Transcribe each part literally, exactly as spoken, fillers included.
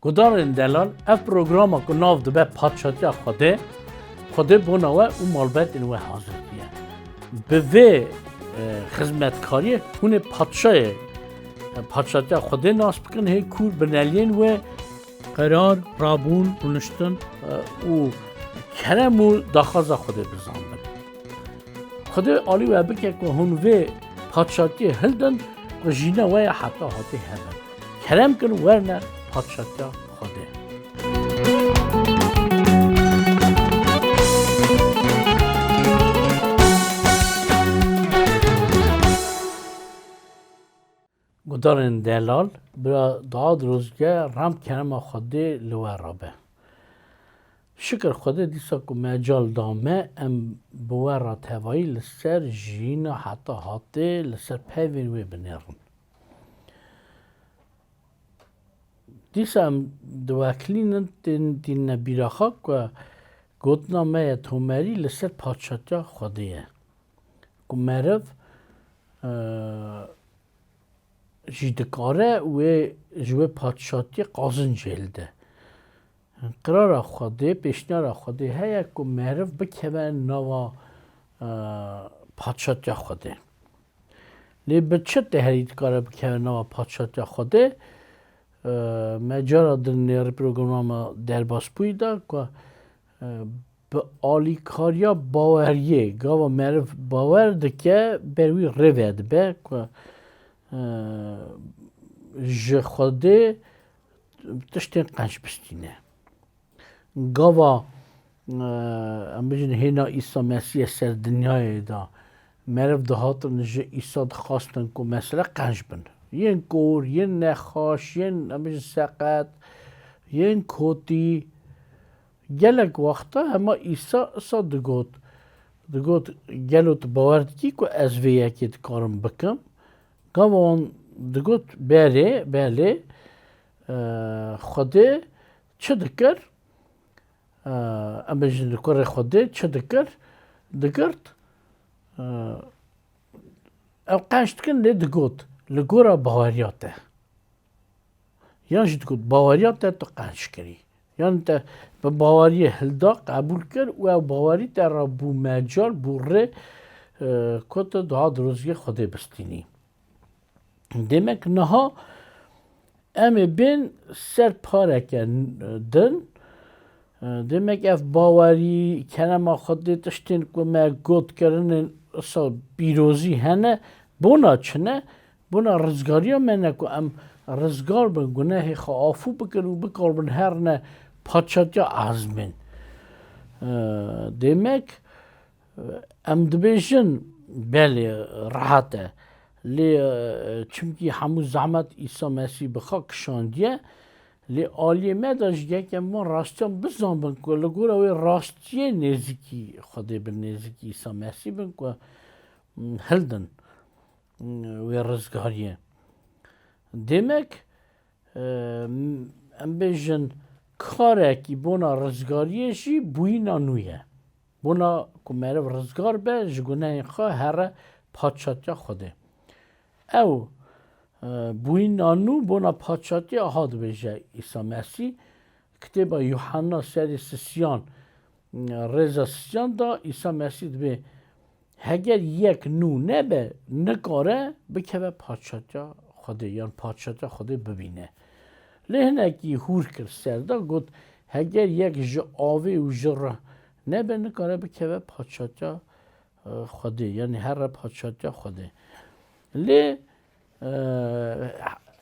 Gudarên delal, ev programa ku nav dibe Padşatiya Xwedê, Xwedê bona we û malbetên we hazir diye. Bi vê, e, xizmetkariyê hûn ê padşayê, e, Padşatiya Xwedê nas bikin, hê kûr bineliyên wê qerar, rabûn, rûniştin, e, û kerem û daxwaza Xwedê bizanbin. Xwedê alî we bike ku hûn vê padşatiyê hildin ku jîna we ya heta hatê hebin. Kerem kin werne padşatiya Xwedê. Gudarên delal, bira Dad Rozge, rem kerema Xwedê li we rabe. Şikir Xwedê dîsa ku mecal da me, em bi we re tevayî li ser jiyîna heta hatê, li ser peyvên wê binêrin. Dîsa em diweklînin, tên, tînine bîra xwe ku gotina me ye tomerî li ser padşatiya Xwedê ye. Ku meriv, e, jî dikare wê ji wê padşatiyê qazin jê lide. Qirara Xwedê, pêşniyara Xwedê heye ku meriv bikeve nava, e, padşatiya Xwedê. Lê bi çi teherî dikare bikeve nava padşatiya Xwedê? E, me cara din nêrî programa me derbas bûyî da ku, e, bi alîkariya baweriyê, gava meriv bawer dike, ber wî rê vedibe ku, e, ji Xwedê tiştên qenc bistîne. Gava, e, em bijin hêna Îsa Mesîh ser dinyayê de meriv dihatin ji Îsa dixwastin ku mesele qenc bin. Yên kor, yên nexaş, yên, em bijin seqet, yên kotî. Gelek wexta hema Îsa isa digot, digot, gelo tu bawer dikî ku ez vê yekê dikarim bikim? Gava wan digot, belê, belê, e, Xwedê çi dikir? E, em bijin li kurê Xwedê çi dikir? Digirt. E, ew qenc dikin lê digot, li gora baweriya te. Yan jî digot, baweriya te tu qenc kirî. Yan te bi baweriyê hilda, qebûl kir û ew bawerî te re bû mecal, bû rê, e, ku tu dua diroziyê Xwedê bistînî. Demek niha em ê bên ser pareke din. Demek ev bawerî, kerema Xwedê, tiştên ku me got kirinin, isa pîrozî hene, bona çi ne? Bona rizgariya me ne ku em rizgar bin, gunehê xwe afû bikin û bikaribin herine padşatiya ezmên. Demek, Em dibêjin, belê, rehet e. Lê, e, çimkî hemû zehmet Îsa Mesîh bi xwe kişandiye, lê aliyê me de jî gerek em van rastiyan bizanbin ku li gora wê rastiyê nêzîkî Xwedê bin, nêzîkî Îsa Mesîh bin ku, m, hildin, m, wê rizgariyê. Demek, e, m, em bêjin, karekî bona rizgariyê jî bûyîna nû ye. Bona ku meriv rizgar be, ji gunehên xwe here padşatiya Xwedê. Ew, e, bûyîna nû bona padşatiya aha dibêje Îsa Mesîh. Kitêba Yuhanna serê sisiyan, e, rêza sisiyan da Îsa Mesîh dibê, heger yek nû nebe, nikare bikeve padşatiya Xwedê, yan padşatiya Xwedê bibîne. Lê hinekî hûr kir ser de, got, heger yek ji avê û ji rih nebe, nikare bikeve padşatiya, e, Xwedê, yanî here padşatiya Xwedê. Lê, e,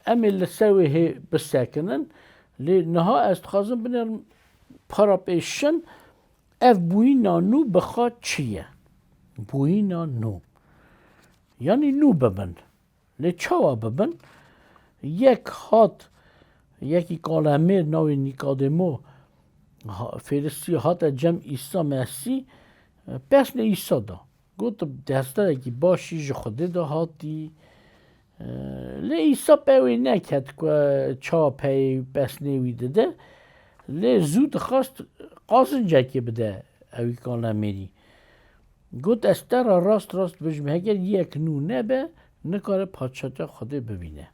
em ê li ser wê hê bisekinin. Lê niha ez dixwazim binêrim para pêşin, ev bûyîna nû bi xwe çi ye? Bûyîna nû. Yanî nû bibin. Lê çawa bibin? Yek hat, yekî kalemêr navê Nîkodêmo, ha, Fêrisî hate cem Îsa Mesîh, e, pesnê Îsa da. Got, tu destdarekî baş î, ji Xwedê de hatî. E, lê Îsa pey wê neket ku çawa peyê pesnê wî dide. Lê zû dixwest qazincekê bide ewî kalemêrî. Got, ez te re rast rast dibêjim, heger yek nû nebe, nikare padşatiya Xwedê bibîne.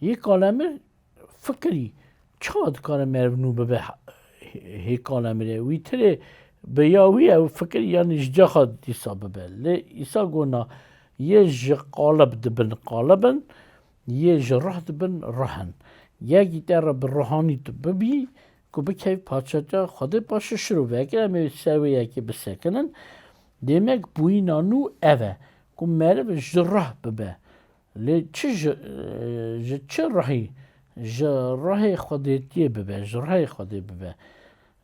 Yê kalemêr fikirî, çawa dikare meriv nû bibe hê-, hêkala mirê? Wî tirê bi ya wî ew fikir yanî ji caxa dîsa bibe. Lê Îsa gona yê ji qalib dibin qalib in, yê ji ruh dibin ruh in. Yekî te re bi ruhanî tu bibî, ku bikevî paşatiya Xwedê paşê şirove. Eger em ê ser wê yekê bisekinin, demek bûyîna nû ev e, ku meriv ji ruh bibe. Lê çi ji, e, ji çi ruhî? Ji ruhê Xwedêtiyê bibe, ji ruhê Xwedê bibe.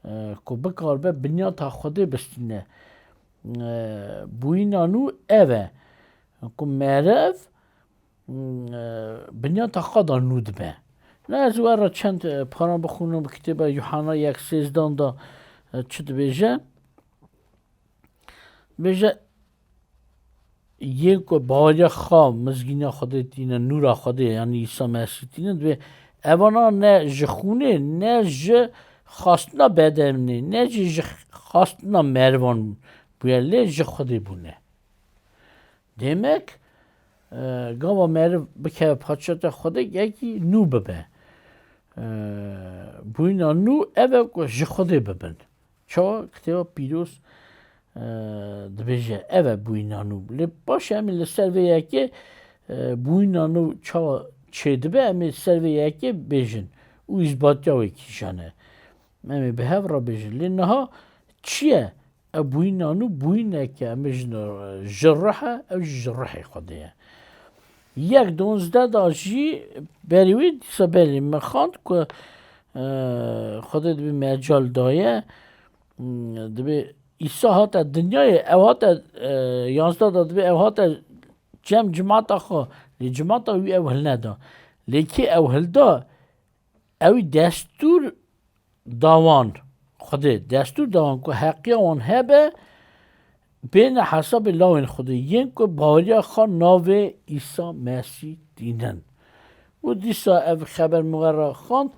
E, ku bikaribe binyata Xwedê bistîne. E, bûyîna nû ev e, ku meriv, e, binyata xwe da nû dibe. Ne ez we re çend, e, paran bixwînim, bi kitêba Yuhanna yek sêzdan da, e, çi dibêje? Bêje, yên ku baweriya xwe mizgîniya Xwedê tîne, nûra Xwedê, yanî Îsa Mesîh tîne, divê evana ne ji xûnê, ne ji xastina bedenê, ne jî ji xastina merivan bûye, lê ji Xwedê bûne. Demek, e, gava meriv bikeve paşatiya Xwedê, yekî nû bibe. E, bûyîna nû ev e ku ji Xwedê bibin. Çawa? Kitêba Pîroz, e, dibêje, ev e bûyîna nû. Lê paşê em ê li ser vê yekê, e, bûyîna nû çawa çêdibe, em ê ser vê yekê bêjin û îzbatiya wê kîjan e. Em ê bi hev re bêjin. Lê niha çi ye? Ev bûyîna nû bûyîneke, em bêjin, e, ji ruh e, ew jî ji ruhê Xwedê ye. Yek donzdeh da jî berî wî, dîsa berî min xwend ku, e, Xwedê dibê mecal daye, m, dibê Îsa hate dinyayê, ew hate, e, yanzdeh da dibê ew hate cem cimata xwe, lê cimata wî ew hilneda. Lê kê ew hilda, ewî destûr da wan, Xwedê destûr da wan ku heqiya wan hebe, bêne hesabê lawên Xwedê, yên ku baweriya xwe navê Îsa Mesîh tînin. Û dîsa ev xeber min we re xwend,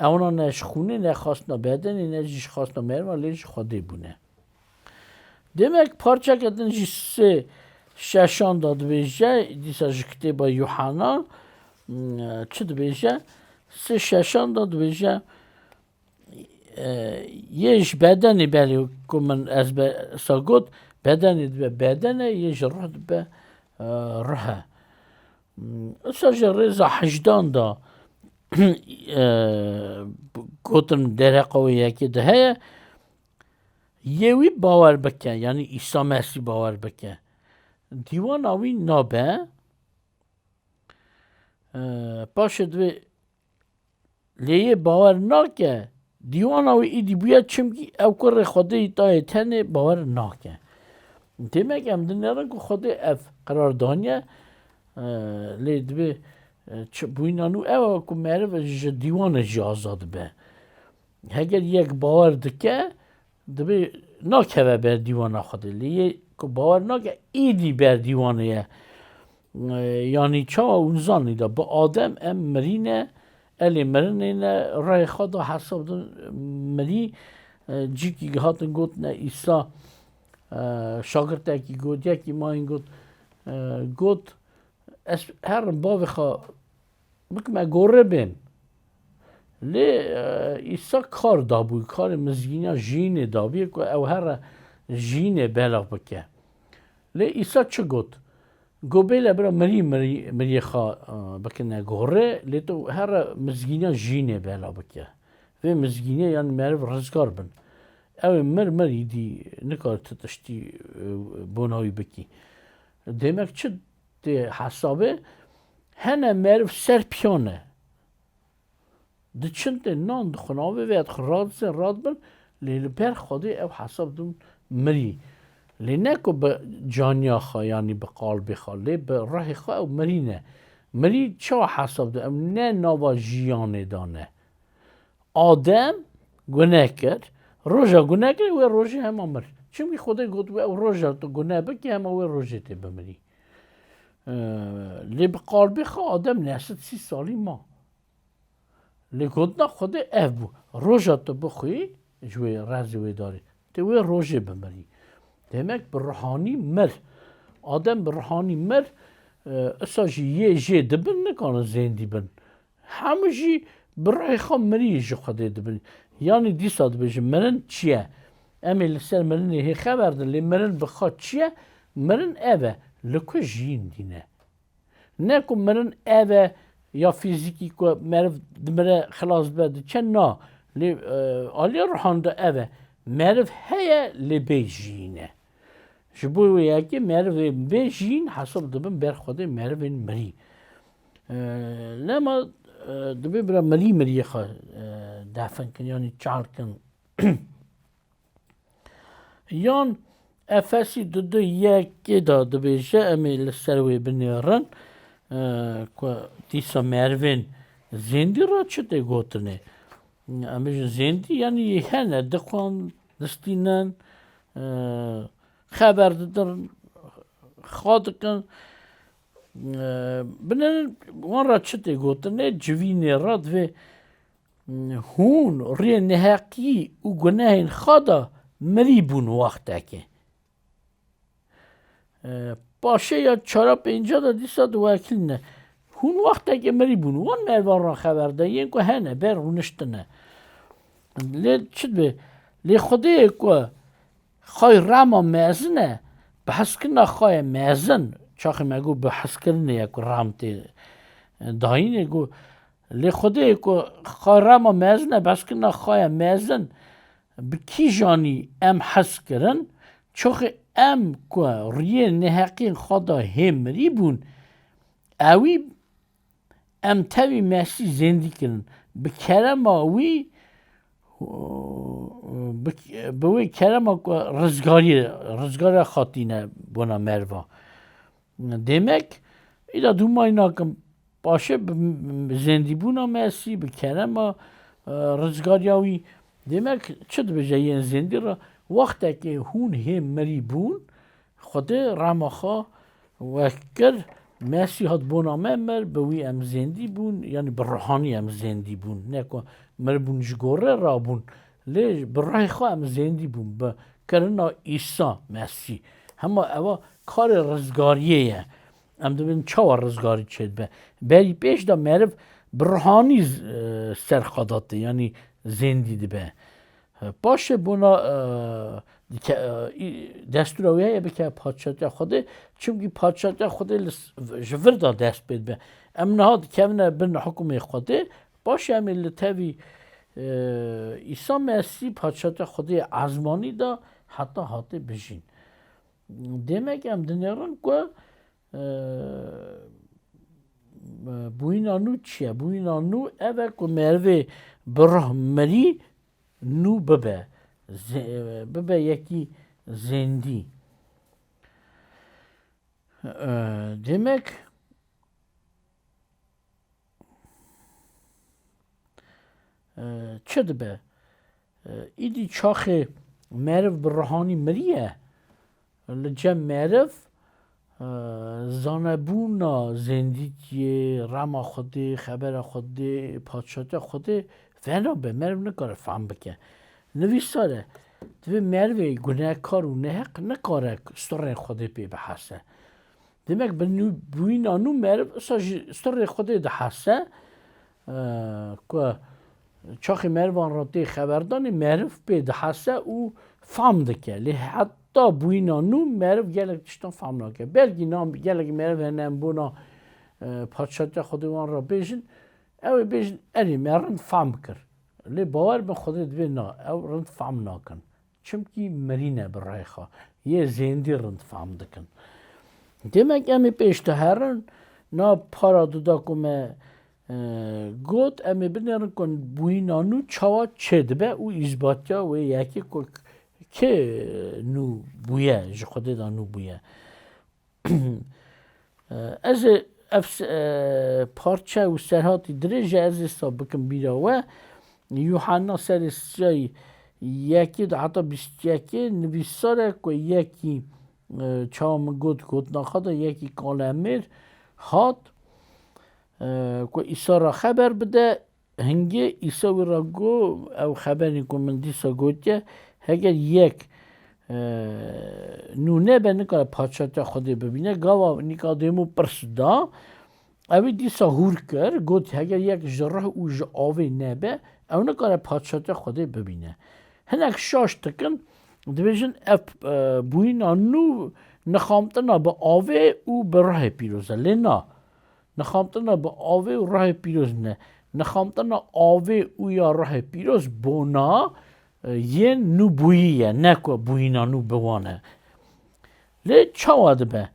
ewna ne ji xûnê, ne xastina bedenê, ne jî ji xastina meriva, lê ji Xwedê bûne. Demek parçeke din jî sê şeşan da dibêje, dîsa ji kitêba Yuhanna, m, çi dibêje? Sê şeşan da dibêje, e, yê ji bedenê, belê ku min ez be-, sa got, bedenê dibe bedene, yê ji ruh dibe, e, ruh e. M, Isa ji rêza hejdan da, e, gotin dereqa wê yekê de heye, yê wî bawer bike, yanî Îsa Mesîh bawer bike, dîwana wî nabe. E, paşê divê lê yê bawer nake, dîwana wî îdî bûye, çimkî ew kurê Xwedê yî tayê tenê bawer nake. Demek em dinêrin ku Xwedê ev qerar daniye, e, lê divê, e, çi bûyîna nû ew e ku meriv ji dîwanê jî azad be. Heger yek bawer dike, divê nakeve ber dîwana Xwedê. Lê yê ku bawer nake, îdî ber dîwanê ye. E, yanî çawa hûn zanî de, bi Adem em mirîne, elê mirinê ne, rayê xwe da hesab din mirî, e, cîkî hatin gotine Îsa, e, şagirtekî got, yekî mayîn got, e, got, ez herim bavê xwe bikime gorê bên. Lê, e, Îsa kar dabû, karê mizgîniya jiyînê dabû, ku ew here jiyînê belav bike. Lê Îsa çi got? Got, bêle bira mirî, mirî, miriyê xwe, e, bikine gorê, lê tu here mizgîniya jiyînê belav bike. Vê mizgîniyê, yanî meriv rizgar bin. Ew ê mir, mir îdî nikare tu tiştî, e, bona wî bikî. Demek çi tê hesabê? Hene meriv ser piya ne. Diçin tê nan dixwin, avê vê dixwin, radizên radibin, lê li ber Xwedê ew hesab dibin mirî. Lê ne ku bi caniya xwe, yanî bi qalbê xwe, lê bi ruhê xwe ew mirî ne. Mirî çawa hesab dibin? Ew ne nava jiyanê de ne. Adem gune kir, roja gune kir, wê rojê hema mir. Çimkî Xwedê got, wê ew roja tu gune bikî, hema wê rojê tê bimirî. Ee, lê bi qalbê xwe Adem neh sed sî salî ma. Lê gotina Xwedê ev bû. Roja tu bixwî, ji wê rezê wê darê, tê wê rojê bimirî. Demek bi ruhanî mir. Adem bi ruhanî mir, e, isa jî yê jê dibin, nikarin zêndî bin. Hemû jî bi ruhê xwe mirî ji Xwedê dibin. Yanî dîsa dibêjin, mirin çi ye? Em ê li ser mirinê hê xeber din, lê mirin bi xwe çi ye? Mirin ev e, li ku jiyîn dîne. Ne ku mirin ev e, ya fîzîkî ku meriv dimire xilas dibe diçe, na. Lê, e, aliyê ruhan de ev e. Meriv heye, lê bê jiyîn e. Ji bo wê yekê merivên bê jiyîn hesab dibin ber Xwedê merivên mirî. E, lema, e, dibê bira mirî miriyê xwe, e, defin kin, yanî çal kin. Yan Efesî du du yekê de dibêje, em ê li ser wê binêrin, e, ku dîsa merivên zêndî re çi tê gotinê? Em bêjin zêndî, yanî hene, dixwin, distînin, e, xeber didin, xwe dikin. E, binêrin wan re çi tê gotinê? Civînê re divê, hûn riyê neheqî û gunehên xwe de mirî bûn wextekê. E, paşê ya çara pênca de dîsa diwekilîne. Hûn wextekê mirî bûn. Wan mervan re xeber de yên ku hene, ber rûniştine. Lê çi dibe? Lê Xwedê ku xay rema mezin e, bi hezkirina xwe ye mezin, çaxê me got bi hezkirinê ye ku rem tê dayînê, got, lê Xwedê ku xay rema mezin e, bi hezkirina xwe ye mezin, bi kîjanî em hez kirin, çaxê em ku riyê neheqiyên xwe de hê mirî bûn, ewî em tevî Mesîh zêndî kirin. Bi kerema wî, bi, bi wê kerema ku rizgariyê, rizgariya xwe tîne bona merva. Demek, îda dûmayî nakim, paşê bi, bi zêndîbûna Mesî, bi kerema, e, rizgariya wî, demek, çi dibêje yên zêndî re? Wextekê hûn hê mirî bûn, Xwedê rema xwe wek kir, Mesî hat bona me mir, bi wî em zêndî bûn, yanî bi ruhanî em zêndî bûn. Ne ku mir bûn ji gorê rabûn, lê bi ruhê xwe em zêndî bûn, bi kirina Îsa Mesî. Hema eva karê rizgariyê ye. Em dibin çawa rizgarî çêdibe? Berî pêş de meriv bi ruhanî z-, e, ser xwe de tê, yanî zêndî dibe. Paşê bona, e, dike-, e, î-, destûra wê heye bike padşatiya Xwedê, çimkî padşatiya Xwedê li s-, ji vir de dest pê dibe. Em niha dikevine bin hukumê Xwedê, paşê em ê li tevî, e, Îsa Mesîh padşatiya Xwedê ezmanî de heta hatê bijîn. Demek em dinêrin ku, e, bûyîna nû çi ye? Bûyîna nû ev e ku merivê bi ruh mirî nû bibe. Zê-, bibe yekî zêndî. E, demek, e, çi dibe? E, îdî çaxê meriv bi ruhanî miriye, li cem meriv, e, zanebûna zêndîtiyê, rema Xwedê, xebera Xwedê, padşatiya Xwedê venabe, meriv nikare fehm bike. Nivîsar e, divê merivê gunehkar û neheq nikare stirrên Xwedê pê bihese. Demek bi nû, bûyîna nû meriv usa ji stirrê Xwedê dihese, e, ku çaxê merivan re tê xeberdanê, meriv pê dihese û fam dike. Lê heta bûyîna nû meriv gelek tiştan fam nake. Belkî nam gelek meriv hene em bona, e, padşatiya Xwedê wan re bêjin, ew ê bêjin, erê me rind fam kir. Lê bawer bin Xwedê divê na, ew rind fam nakin. Çimkî mirî ne bi rêxa. Yê zêndî rind fam dikin. Demek em ê pêş de herin, na para duda ku me, e, got, em ê binêrin ku bûyîna nû çawa çêdibe û îsbatiya wê yekê ku kê nû bûye, ji Xwedê de nû bûye. Ez ê ev s-, e, parçe û serhatî dirêj e, ez ê sa bikim bîra we. Yuhanna serê siyayî yekê de heta bîst yekê nivîsar e ku yekî, e, çawa min got, gotina xwe de yekî kalemêr hat, e, ku Îsa re xeber bide. Hingê Îsa wî re got, ew xeberên ku min dîsa gotiye, heger yek, e, nû nebe, nikare padşatiya Xwedê bibîne. Gava Nîkodêmû pirs da, Ew ê dîsa hûr kir, got, heger yek ji rih û ji avê nebe, ew nikare padşatiya Xwedê bibîne. Hinek şaş dikin, dibêjin, ev, e, bûyîna nû nixamtina bi avê û bi rihê pîroz e. Lê na, nixamtina bi avê û rihê pîroz ne. Nixamtina avê û ya rihê pîroz bona, e, yên nûbûyî ye, ne ku bûyîna nû bi wan e. Lê çawa dibe?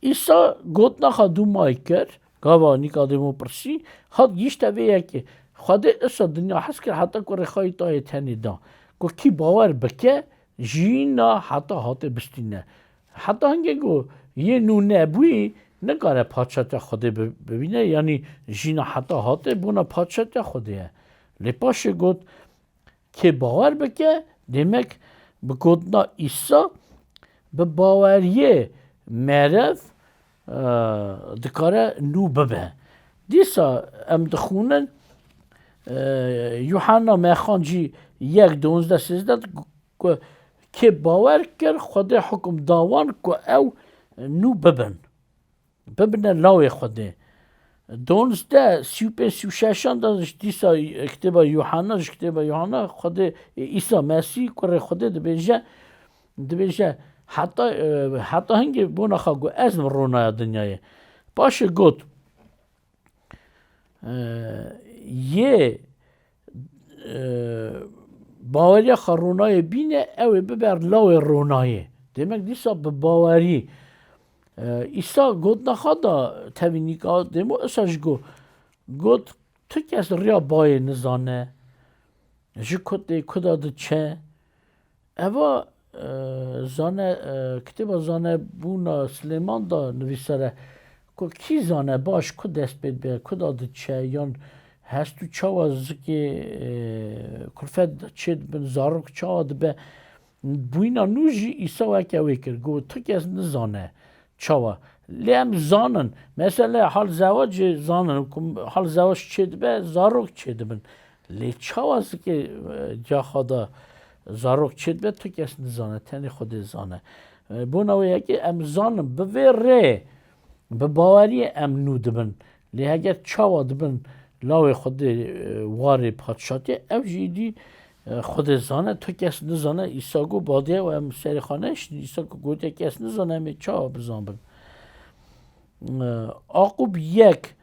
Îsa gotina xwe dûmayî kir, gava Nîkodêmo pirsî, hat gihîşte vê yekê, Xwedê isa dinya hez kir heta ku rêxayî tayê tenê da, ku kî bawer bike, jiyîna heta hatê bistîne. Heta hingê ku yê nû nebûyî, nikare padşatiya Xwedê bi-, bibîne, yanî jiyîna heta hatê bona padşatiya Xwedê ye. Lê paşê got, kê bawer bike, demek bi gotina Îsa, bi baweriyê meriv, e, dikare nû bibe. Dîsa em dixwînin, e, Yuhanna Mexan jî yek, donzdeh, sêzdeh, ku kê bawer kir, Xwedê hukum da wan ku ew nû bibin. Bibine lawê Xwedê. Donzdeh, sî û pênc, sî û şeşan de ji dîsa, e, kitêba Yuhanna, ji kitêba Yuhanna, Xwedê, e, Îsa Mesîh, kurê Xwedê dibêje, dibêje, heta, e, heta hingê bona xwe got, ez im ronaya dinyayê. Paşê got, e, yê, e, baweriya xwe ronayê bîne, ew ê bibe lawê ronayê. Demek dîsa bi bawerî, e, Îsa gotina xwe da tevî Nîkodêmo, isa jî got, got, tu kes riya bayê nizane, ji ku tê, ku da diçe. Eva, e, zane, e, kitêba Zanebûna Silêman da nivîsar e, ku kî zane baş ku dest pê dibe, ku da diçe, yan hest û çawa zikê, e, kulfet çê dibin, zarok çawa dibe. Bûyîna nû jî Îsa weke wê kir, got, tu kes nizane. Çawa? Lê em zanin. Mesele hal zewacê zanin. Ku hal zewac çê dibe, zarok çê dibin. Lê çawa zikê, e, caxa da zarok çê dibe, tu kes nizane. Tenê Xwedê zane. E, bona wê yekê em zanin. Bi vê rê, bi baweriyê em nû dibin. Lê heger çawa dibin lawê Xwedê, e, warê padşatiyê, ew jî dî, e, Xwedê zane, tu kes nizane, Îsa got, badiye û em serê xwe neştin, Îsa ku gotiye kes nizane, em ê çawa bizanbin? E, Aqûb yek,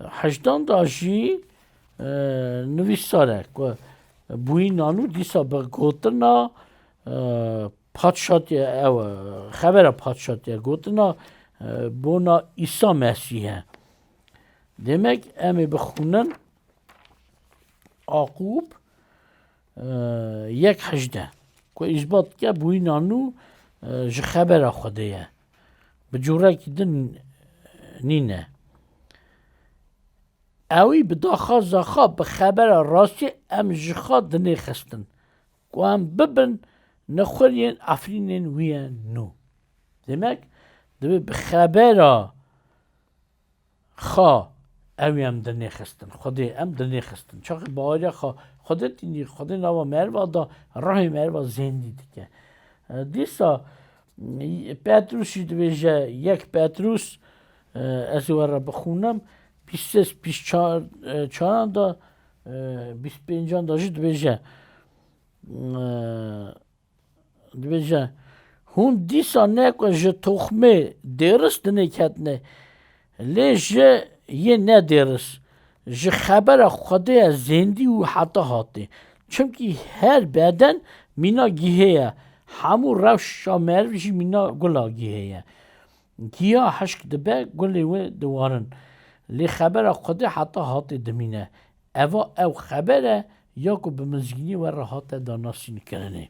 hejdan da jî, e, nivîsar e ku bûyîna nû dîsa bi gotina, e, padşatiye ew, e, xebera padşatiye gotina, e, bona Îsa Mesîh e. Demek em ê bixwînin Aqûb, e, yek hejdeh, ku îsbat dike bûyîna nû, e, ji xebera Xwedê ye. Bi cûrekî din nîne. Ewî bi daxwaza xwe, bi xebera rastî em ji xwe dinêxistin, ku em bibin nexweriyên Efrînên wî ye nû. Demek, divê bi xebera xwe ew em dinêxistin, Xwedê em dinêxistin. Çaxê baweriya xwe Xwedê tînî, Xwedê nava meriva da, rihê meriva zêndî dike. E, dîsa, e, Petrûs jî dibêje, yek Petrûs, e, ez ê we re bixwînim, bîst sêz, bîst çar, e, çaran da, e, bîst pêncan da jî dibêje, e, dibêje, hûn dîsa ne ku ji toxmê dêris dinê ketine, lê ji yê nedêris, ji xebera Xwedê ye zêndî û heta hatê. Çimkî her beden mîna gihê ye, hemû rewşa meriv jî mîna gula gihê ye. Giya hişk dibe, gulê wê diwarin. Lê xebera Xwedê heta hatê dimîne. Eva ew xeber e, ya ku bi mizgînî we re hate danasînkirinê.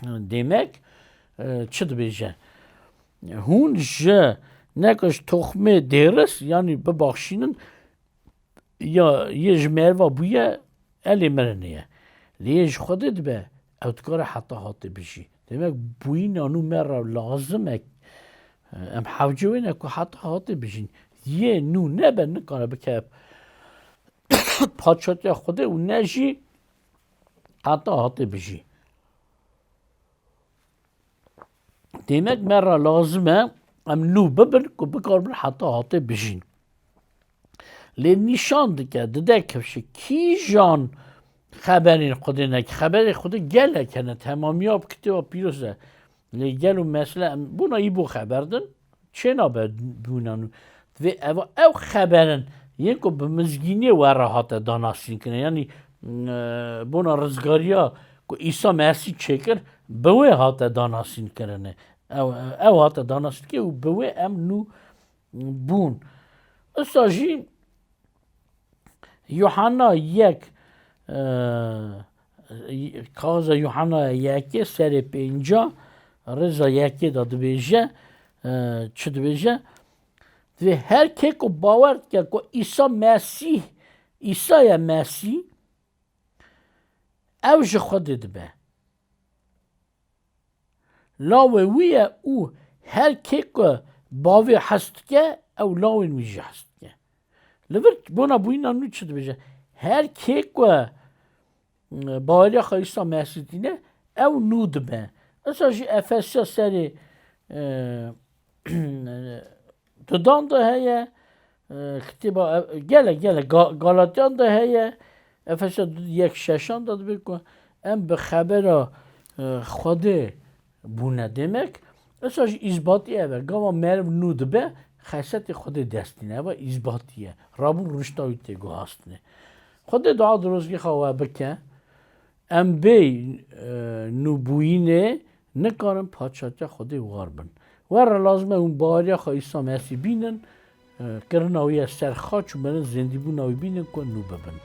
Demek, e, çi dibêje? Hûn ji, ne ku ji toxmê dêris, yanî bibaxşînin, ya yê ji meriva bûye, elê mirinê ye. Lê yê ji Xwedê dibe, ew dikare heta hatê bijî. Demek bûyîna nû me re lazim e, em hewce wê ne ku heta hatê bijîn. Yê nû nebe, nikare bike padşatiya Xwedê û ne jî heta hatê bijî. Demek me re lazim e em nû bibin ku bikaribin heta hatê bijîn. Lê nîşan dike, dide kifşê kîjan xeberên Xwedê ne, xeberê Xwedê gelek hene, temamiya bi kitêba pîroz e. Lê gelo mesele em bona î bo xeber din, çênabe bûna nû. Divê ev, ew xeberin yên ku bi mizgîniyê we re hate danasîn kirin. Yanî, e, bona rizgariya ku Îsa Mesîh çêkir, bi wê hate danasîn kirinê. Ew, ew hate danasîn kirin û bi wê em nû bûn. Usa jî Yuhanna yek, e, kaza Yuhanna yekê serê pênca rêza yekê de dibêje, e, çi dibêje? Divê her kê ku bawer dike ku Îsa Mesîh, Îsa ye Mesîh, ew ji Xwedê dibe. Lawê wî ye û her kê ku bavê hez dike, ew lawên wî jî hez dike. Li vir bona bûyîna nû çi dibêje? Her kê ku, e, baweriya xwe Îsa Mesîh tîne, ew nû dibe. Usa jî Efesya serê, e, dudan de heye, e, kitêba, e, gelek, gelek Ga-, Galatiyan de heye, Efesya du yek şeşan de dibê ku em bi xebera, e, Xwedê bûne. Demek, usa jî îzbatî ev e. Gava meriv nû dibe, xesetê Xwedê dest dîne. Eva îzbatî ye. Rabûn rûnişta wî tê guhastinê. Xwedê dua dirozgê xwe we bike. Em bê, e, nûbûyînê nikarin paçatiya Xwedê war bin. We re lazim e hûn baweriya xwe Îsa Mesîh bînin, e, kirina wî ye ser xaç û mirin zêndîbûna wî bînin ku nû bibin.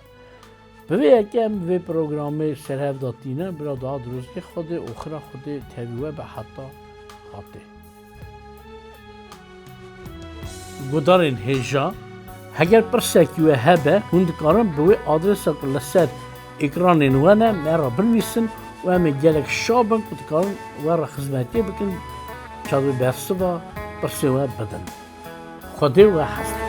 Bi vê yekê em vê programê serhev de tînin, bira dua dirozgê Xwedê û xira Xwedê tevî we be heta hatê. Gudarên hêja, heger pirsekî we hebe, hûn dikarin bi wê adresa ku li ser ekranên we ne, me re binivîsin û em ê gelek şa bin ku dikarin we re xizmetiyê bikin, çavi bersiva pirsê we bidin. Xwedê we hezir.